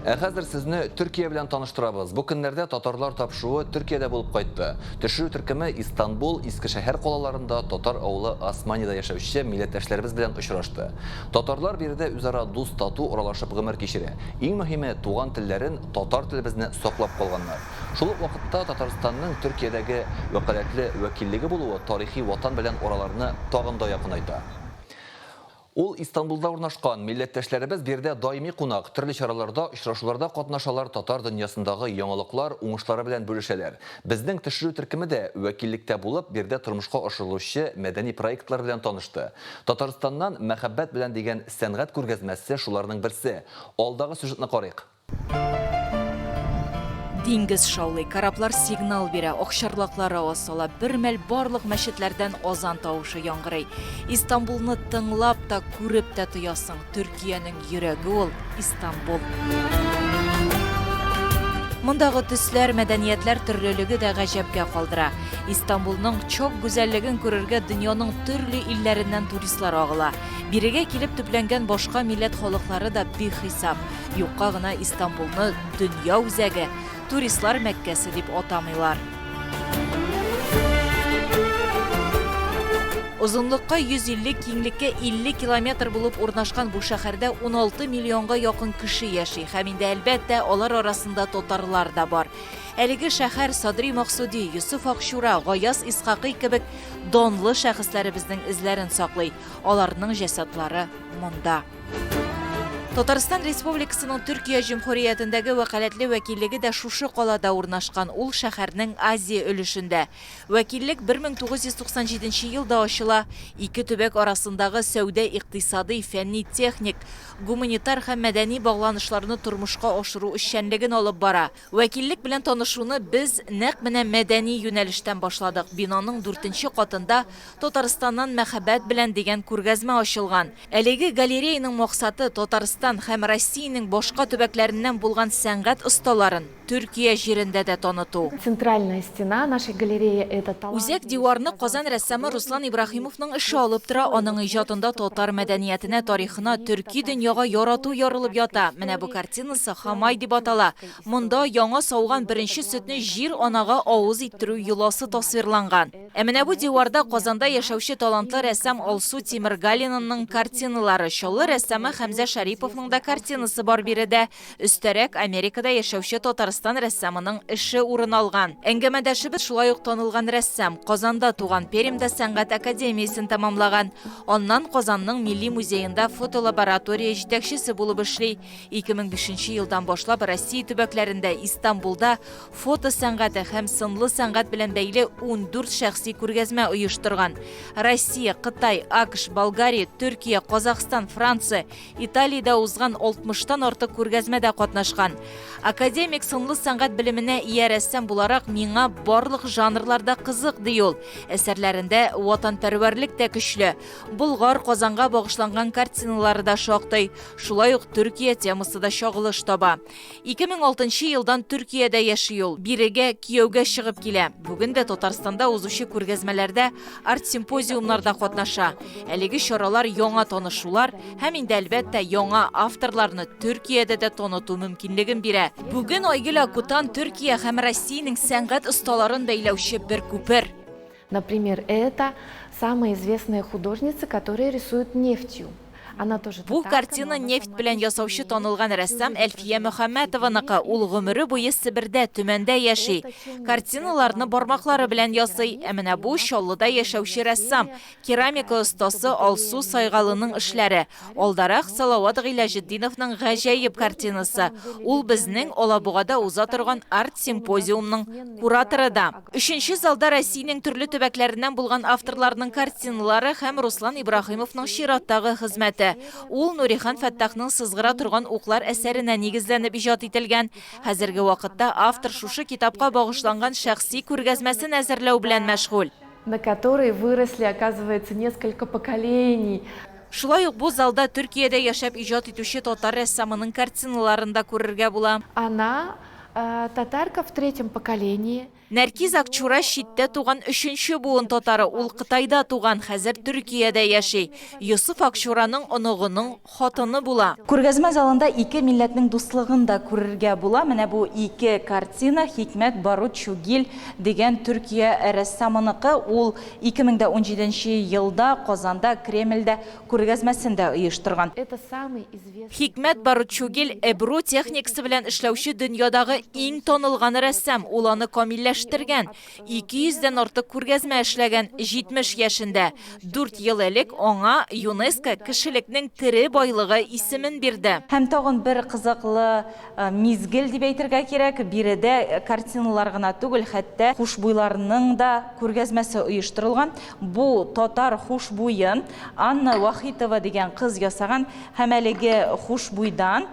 Ә хәзер сезне Төркия белән таныштырабыз. Бу көннәрдә Татарлар тапшыруы Төркиядә булып кайтты. Төшерү төркеме Истанбул, Искешәһәр калаларында татар авылы Османида яшәүче милләттәшләребез белән очрашты. Татарлар биредә үзара дус-тату аралашып гомер кичерә. Иң мөһиме, туган телләрен, татар телебезне саклап калганнар. Шул ук вакытта Татарстанның Төркиядәге вәкаләтле вәкиллеге булуы тарихи ватан белән араларны тагын да якынайта. Ул Истанбулда урнашкан. Милләттәшләребез биредә даими кунак, төрле чараларда, очрашуларда катнашалар, татар дөньясындагы яңалыклар, уңышлары белән бүлешәләр. Безнең төшерү төркеме дә, вәкиллектә булып, биредә тормышка ашырылучы мәдәни проектлар белән танышты. Татарстаннан мәхәббәт белән дигән сәнгать күргәзмәсе шуларның берсе. Алдагы сюжетны карыйк. Диңгез шаулый, кораблар сигнал бирә, акчарлаклар аваз сала, бер мәл барлык мәчетләрдән азан тавышы яңгырый. Истанбулны тыңлап та, күреп тә тоясың, Төркиянең йөрәге ул, Истанбул. Мондагы төсләр, мәдәниятләр төрлелеге дә гаҗәпкә калдыра. Истанбулның чок гүзәллеген күрергә дөньяның төрле илләреннән туристлар агыла. Бирегә килеп төпләнгән башка милләт халыклары да бихисап. Юкка гына Истанбулны дөнья үзәге, туристлар Мәккәсе дип атамыйлар. Озынлыкка 150, киңлеккә 50 километр булып урнашкан бу шәһәрдә 16 миллионга якын кеше яши һәм инде, әлбәттә, алар арасында татарлар да бар. Әлеге шәһәр Садри Максуди, Йосыф Акчура, Гаяз Исхакый кебек данлы шәхесләребезнең эзләрен саклый. Аларның җәсадлары монда. Татарстан Республикасының Төркия Җөмһүриятендәге вәкаләтле вәкиллеге дә шушы калада урнашкан, ул шәһәрнең Азия өлешендә. Вәкиллек 1997 елда ачыла. Ике төбәк арасындагы сәүдә-икътисадый, фәнни-техник, гуманитар һәм мәдәни багланышларны тормышка ашыру эшчәнлеген алып бара. Вәкиллек белән танышуны без нәкъ менә мәдәни юнәлештән башладык. Бинаның дүртенче катында Татарстаннан мәхәббәт белән дигән күргәзмә ачылган. Әлеге галереяның максаты, Татарстан һәм Россиянең башка төбәкләреннән булган сәнгать осталарын Төркия җирендә дә таныту. Центральная стена нашей галереи, это талант. Үзәк диварны Казан рәссамы Руслан Ибраһимовның эше алып тора, аның иҗатында татар мәдәниятенә, тарихына, төрки дөньяга ярату ярылып ята. Менә бу картинасы Хамай дип атала. Монда яңа сауган беренче сөтне җир-анага авыз иттерү йоласы тасвирланган. Ә менә бу диварда Казанда яшәүче талантлы рәссам Алсу Тимергалинанның картиналары, Чаллы рәссамы Хәмзә Шәриповның да картинасы бар биредә. Өстәрәк, Америкада яшәүче Татарстан рәссамының эше урын алган. Әңгәмәдәшебез шулай ук танылган рәссам, Казанда туган, Пермьдә сәнгать академиясен тәмамлаган. Аннан Казанның Милли музеенда фотолаборатория җитәкчесе булып эшли. 2005 елдан башлап Россия төбәкләрендә, Истанбулда фото сәнгате һәм сынлы сәнгать белән бәйле 14 шәхси күргәзмә оештырган. Россия, Кытай, АКШ, Болгария, Төркия, Казахстан, Франция, Италиядә узган 60 тан артык күргәзмәдә катнашкан. Академик сынлы сәнгать белеменә ия рәссам буларак миңа барлык жанрлар да кызык, ди ул. Әсәрләрендә ватанпәрвәрлек тә көчле. Болгар, Казанга багышланган картиналары да шактый. Шулай ук Төркия темасы да чагылыш таба. 2006 елдан Төркиядә яши ул. Бирегә кияүгә чыгып килә. Бүген дә Татарстанда узучы күргәзмәләрдә, арт-симпозиумнарда катнаша. Әлеге чаралар яңа танышулар һәм инде, әлбәттә, яңа авторларны Төркиядә дә таныту мөмкинлеген бирә. Бүген Айгөл Акутан Төркия һәм Россиянең сәнгать осталарын бәйләүче бер күпер. Например, это самая известная художница, которая рисует нефтью. Она тоже Бу татарка, но картина она нефть сама белән из ясаучы Тюмени, танылган всю рәссам жизнь Әлфия прожила в Тюмени, Мөхәммәтованыкы. Ул гомере буе Себердә, Төмәндә яши. Это челнинская Картиналарны талантливая бармаклары белән художница ясый. Ә керамист, менә и у бу нас Чаллыда представлена яшәүче ее рәссам, серия, керамика такая как будто остасы бы Алсу древняя Сайгалының копия уже эшләре. старинная, Алдарак но Салават украшенная. Гыйләҗетдиновның Этот гаҗәеп художник на картинасы. самом деле Ул безнең легенда и Алабугада уза торган Татарстане, он у нас арт-симпозиумның бессменный кураторы куратор да. Өченче залда Россиянең төрле төбәкләреннән булган авторларның картиналары һәм Руслан Ибраһимовның чираттагы хезмәте. Ул Нурихан Фәттахның Сызгыра торган уклар әсәренә нигезләнеп иҗат ителгән. Хәзерге вакытта автор шушы китапка багышланган шәхси күргәзмәсен әзерләү белән мәшгуль. На которой выросли, оказывается, несколько поколений. Шулай ук бу залда Төркиядә яшәп иҗат итүче татар рәссамының картиналарын да күрергә була. Она, татарка в третьем поколении. Нәркиз Акчура читтә туган өченче буын татары, ул Кытайда туган, хәзер Төркиядә яши. Йосыф Акчураның оныгының хатыны була. Күргәзмә залында ике милләтнең дуслыгын да күрергә була. Менә бу ике картина Хикмәт Барутчугил дигән Төркия рәссамыныкы. Ул 2017 нче елда Казанда Кремльдә күргәзмәсен дә оештырган. Это самый известный Хикмәт Барутчугил Эбру техникасы белән эшләүче дөньядагы иң танылган рәссам, ул аны камилләштергән. 200 дән артык күргәзмә эшләгән, 70 яшендә. Дүрт ел элек аңа ЮНЕСКО кешелекнең тере байлыгы исемен бирде. Һәм тагын бер кызыклы мизгел дип әйтергә кирәк, биредә картиналар гына түгел, хәтта хушбуйларның да күргәзмәсе оештырылган. Бу татар хушбуен Анна Вахитова дигән кыз ясаган һәм әлеге хушбуйдан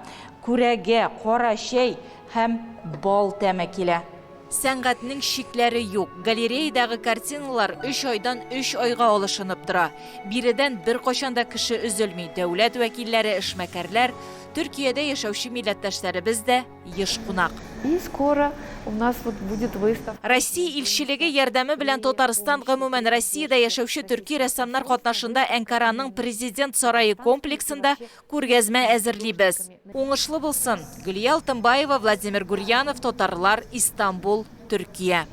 күрәгә, кара чәй һәм бал тәме килә. Сәнгатьнең чикләре юк. Галереядагы картиналар өч айдан өч айга алышынып тора. Биредән беркайчан да кеше өзелми, дәүләт вәкилләре, эшмәкәрләр, Төркиядә яшәүче милләттәшләребез дә еш кунак. И скоро у нас вот будет выставка. Россия илчелеге ярдәме белән Татарстан, гомумән, Россиядә яшәүче төрки рәссамнар катнашында Әнкараның Президент сарае комплексында күргәзмә әзерлибез. Уңышлы булсын! Гөлия Алтынбаева, Владимир Гурьянов, Татарлар, Истанбул, Төркия.